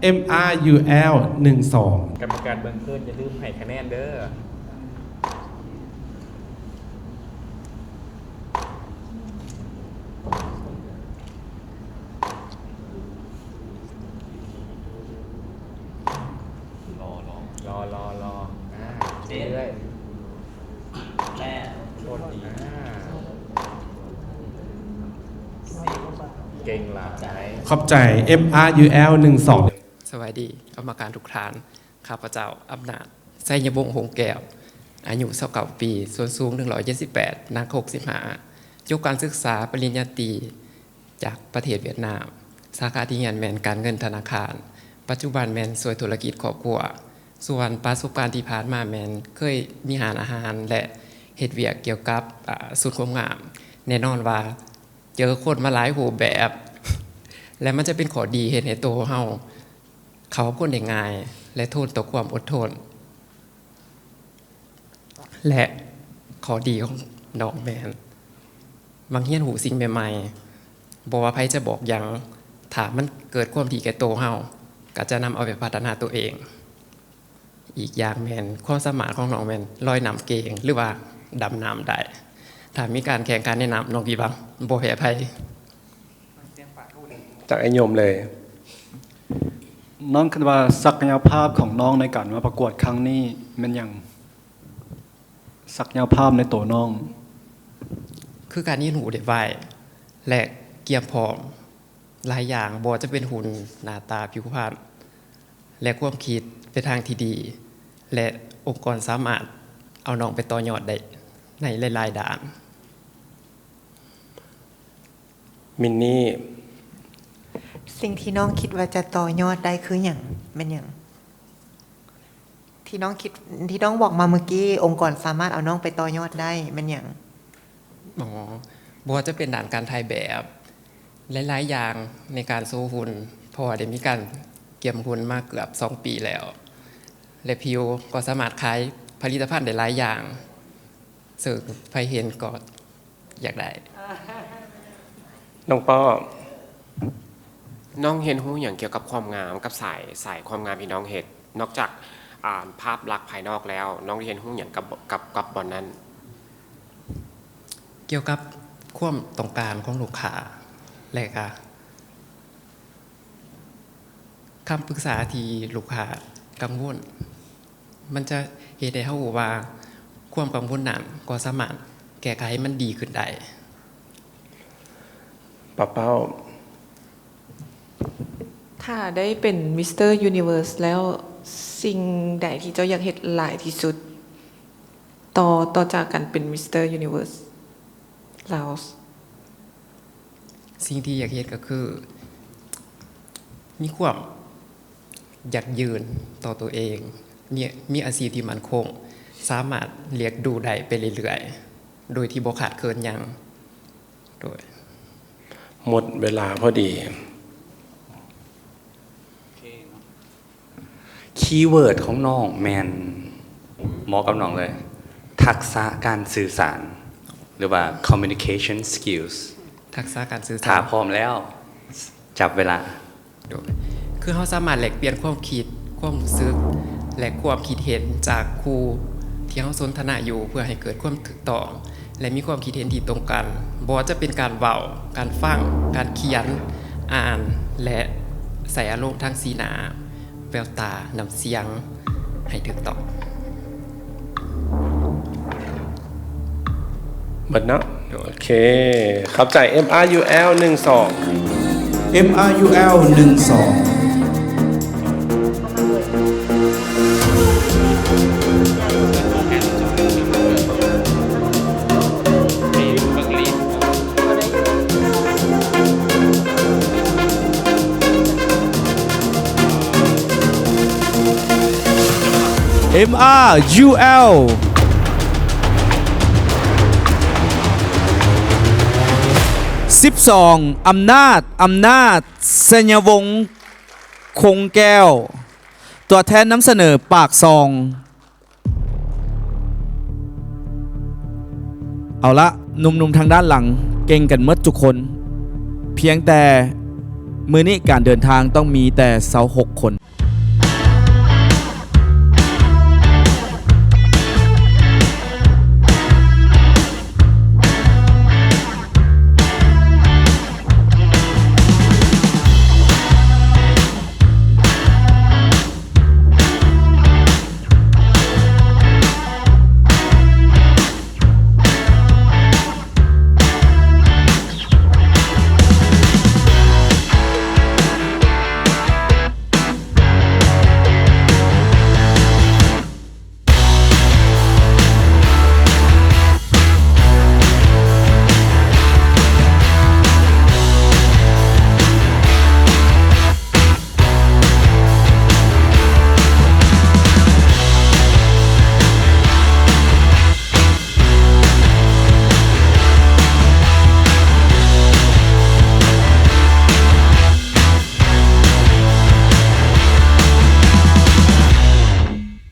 ເອັມອາຢູແອວ ໜຶ່ງສອງ. ກຳມະການເບິ່ງຄືນຢ່າລືມໃຫ້ຄະແນນເດີ້. ລໍ ລໍ ລໍ ລໍ ອ່າ ເຈັດ ເລື້ອຍ ແປດ ໂຄດດີ ອ່າ ເກັ່ງຫຼາຍ ຂອບໃຈ ເອັມອາຢູແອວ ໜຶ່ງສອງ. ສະບາຍດີກຳມະການທຸກທ່ານ, ຂ້າພະເຈົ້າ ອຳນາດ ໄຊຍະວົງ ຫົງແກ້ວ ອາຍຸ ຊາວເກົ້າປີ, ສ່ວນສູງ ໜຶ່ງຮ້ອຍເຈັດສິບແປດ, ໜັກ ຫົກສິບຫ້າ, ຈົບການສຶກສາປະລິນຍາຕີ ຈາກປະເທດຫວຽດນາມ, ສາຂາທີ່ຮຽນແມ່ນການເງິນທະນາຄານ, ປັດຈຸບັນແມ່ນຊ່ວຍທຸລະກິດຄອບຄົວ, ສ່ວນປະສົບການທີ່ຜ່ານມາແມ່ນເຄີຍມີຮ້ານອາຫານ ແລະ ເຮັດວຽກກ່ຽວກັບ ອາ ສູນຄວາມງາມ. ແນ່ນອນວ່າເຈີຄົນມາຫຼາຍຮູບແບບ ແລະ ມັນຈະເປັນຂໍ້ດີເຮັດໃຫ້ໂຕເຮົາເຂົ້າກັບຄົນໄດ້ງ່າຍ ແລະ ທົນຕໍ່ຄວາມອົດທົນ. ແລະ ຂໍ້ດີຂອງນ້ອງແມ່ນມັກຮຽນຮູ້ສິ່ງໃໝ່ໆ, ບໍ່ວ່າໃຜຈະບອກຫຍັງ, ຖ້າມັນເກີດຄວາມດີແກ່ໂຕເຮົາ, ກໍຈະນຳເອົາໄປພັດທະນາໂຕເອງ. ອີກຢ່າງແມ່ນຄວາມສາມາດຂອງນ້ອງແມ່ນລອຍນ້ຳເກັ່ງ ຫຼືວ່າດຳນ້ຳໄດ້. ຖ້າມີການແຂ່ງຂັນໃນນ້ຳ, ນ້ອງຄິດວ່າບໍ່ແພ້ໃຜ. ຈາກອ້າຍຍົມເລີຍ. ນ້ອງຄິດວ່າສັກກະຍະພາບຂອງນ້ອງໃນການມາປະກວດຄັ້ງນີ້ແມ່ນຫຍັງ? ສັກກະຍະພາບໃນໂຕນ້ອງ ຄືການຮຽນຮູ້ໄດ້ໄວ ແລະ ກຽມພ້ອມຫຼາຍຢ່າງ, ບໍ່ວ່າຈະເປັນຫຸ່ນ, ໜ້າຕາ, ຜິວພັນ ແລະ ຄວາມຄິດໄປທາງທີ່ດີ ແລະ ອົງກອນສາມາດເອົານ້ອງໄປຕໍ່ຍອດໄດ້ໃນຫຼາຍໆດ້ານ. ມິນນີ້ ສິ່ງທີ່ນ້ອງຄິດວ່າຈະຕໍ່ຍອດໄດ້ຄືຫຍັງ? ແມ່ນຫຍັງ? ທີ່ນ້ອງຄິດ ທີ່ນ້ອງບອກມາເມື່ອກີ້, ອົງກອນສາມາດເອົານ້ອງໄປຕໍ່ຍອດໄດ້ ແມ່ນຫຍັງ? ອໍ ບໍ່ວ່າຈະເປັນດ້ານການຖ່າຍແບບ ຫຼາຍໆຢ່າງໃນການໂຊຫຸ່ນ, ເພາະວ່າໄດ້ມີການກຽມຫຸ່ນມາເກືອບສອງປີແລ້ວ ແລະ ພິວກໍສາມາດຂາຍຜະລິດຕະພັນໄດ້ຫຼາຍຢ່າງ ເຊິ່ງໃຜເຫັນກໍຢາກໄດ້. ນ້ອງປໍ້ ນ້ອງຮຽນຮູ້ຫຍັງກ່ຽວກັບຄວາມງາມ ກັບສາຍ ສາຍຄວາມງາມທີ່ນ້ອງເຮັດ? ນອກຈາກ ອ່າ ພາບລັກພາຍນອກແລ້ວ, ນ້ອງໄດ້ຮຽນຮູ້ຫຍັງກັບ ກັບ ກັບບ່ອນນັ້ນ? ກ່ຽວກັບຄວາມຕ້ອງການຂອງລູກຄ້າ ແລະ ກະ ຄຳປຶກສາທີ່ລູກຄ້າກັງວົນ, ມັນຈະເຮັດໃຫ້ເຮົາຮູ້ວ່າຄວາມກັງວົນນັ້ນກໍສາມາດແກ້ໄຂໃຫ້ມັນດີຂຶ້ນໄດ້. ປາເປົ້າ ຖ້າໄດ້ເປັນມິສເຕີຢູນິເວີສແລ້ວ, ສິ່ງໃດທີ່ເຈົ້າຢາກເຮັດຫຼາຍທີ່ສຸດ ຕໍ່ ຕໍ່ຈາກການເປັນມິສເຕີຢູນິເວີສລາວ? ສິ່ງທີ່ຢາກເຮັດກໍຄື ມີຄວາມຢັ້ງຢືນຕໍ່ຕົວເອງ, ມີ ມີອາຊີບທີ່ໝັ້ນຄົງ, ສາມາດລ້ຽງດູໄດ້ໄປເລື້ອຍໆ ໂດຍທີ່ບໍ່ຂາດເຂີນຫຍັງ. ໂດຍ ໝົດເວລາພໍດີ. ຄີເວີດຂອງນ້ອງແມ່ນ ເໝາະກັບນ້ອງເລີຍ ທັກສະການສື່ສານ ຫຼືວ່າ communication skills. ທັກສະການສື່ສານ. ຖ້າພ້ອມແລ້ວ ຈັບເວລາ. ໂດຍ ຄືເຮົາສາມາດແລກປ່ຽນຄວາມຄິດ, ຄວາມຮູ້ສຶກ ແລະ ຄວາມຄິດເຫັນຈາກຄູ່ທີ່ເຮົາສົນທະນາຢູ່ ເພື່ອໃຫ້ເກີດຄວາມຖືກຕ້ອງ ແລະ ມີຄວາມຄິດເຫັນທີ່ຕົງກັນ, ບໍ່ວ່າຈະເປັນການເວົ້າ, ການຟັງ, ການຂຽນ, ອ່ານ ແລະ ໃສ່ອາລົມທາງສີໜ້າ, ແວວຕາ, ນ້ຳສຽງ ໃຫ້ຖືກຕ້ອງ. ເບິດເນາະ. ໂອເຄ ຂອບໃຈ ເອັມອາຢູແອວ ໜຶ່ງສອງ. ເອັມອາຢູແອວ ໜຶ່ງສອງ. ເອັມອາຢູແອວ ສິບສອງ ອຳນາດ ອຳນາດ ໄຊຍະວົງ ຄົງແກ້ວ ຕົວແທນນຳສະເໜີປາກຊ່ອງ. ເອົາລະ ໜຸ່ມໆທາງດ້ານຫຼັງເກັ່ງກັນໝົດທຸກຄົນ, ພຽງແຕ່ ມື້ນີ້ການເດີນທາງຕ້ອງມີແຕ່ຊາວຫົກຄົນ.